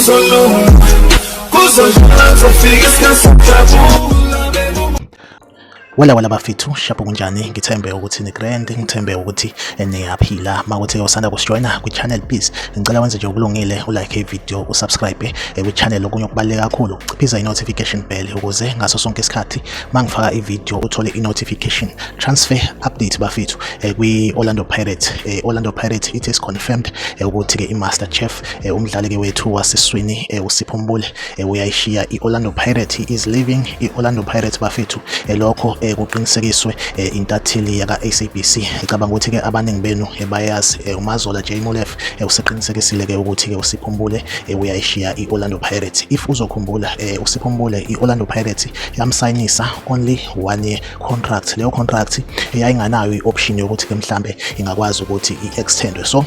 Kuzolunga, kuzodlula, kuzofika isikhathi sokujabula. Wala wala bafethu, shapo kunjani? Ngithembe ukuthi ni grand, ngithembe ukuthi niyaphila. Makuthi usanda kusijoyina kwi-channel, please ngicela wenze nje okulungile, ulike i-video, usubscribe kwi-channel. Okunye okubaluleke kakhulu, ukuciphiza i-notification bell ukuze ngaso sonke isikhathi mangifaka i-video uthole i-notification. Transfer update bafethu kwi-Orlando Pirates. Orlando Pirates, it is confirmed ukuthi-ke i-Master Chef, umdlali-ke wethu waseswini, uSipho Mbule, uyayishiya i-Orlando Pirates. He is leaving i-Orlando Pirates bafethu. Lokho kuqinisekiswe intatheli yaka-SABC. Ngicabanga ukuthi-ke abaningi benu bayazi, uMazola J Molefe useqinisekisile-ke ukuthi-ke uSipho Mbule uyayishiya i-Orlando Pirates. If uzokhumbula, uSipho Mbule i-Orlando Pirates yamsayinisa only one year contract. Leyo contract yayinganayo i-option yokuthi-ke mhlambe ingakwazi ukuthi i-extendwe. So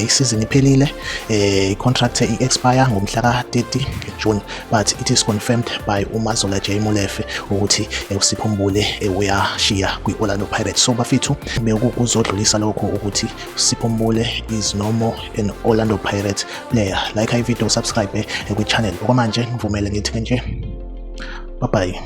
isizini iphelile, i-contract i-expire ngomhla ka-30 June, but it is confirmed by uMazola J Molefe ukuthi uSipho Mbule uyashiya kwi-Orlando Pirates. So bafethu, bekuzodlulisa lokho ukuthi uSipho Mbule is no more an Orlando Pirates player. Like i-video, subscribe kwi-channel. Okwamanje ngivumele ngithi nje bye bye.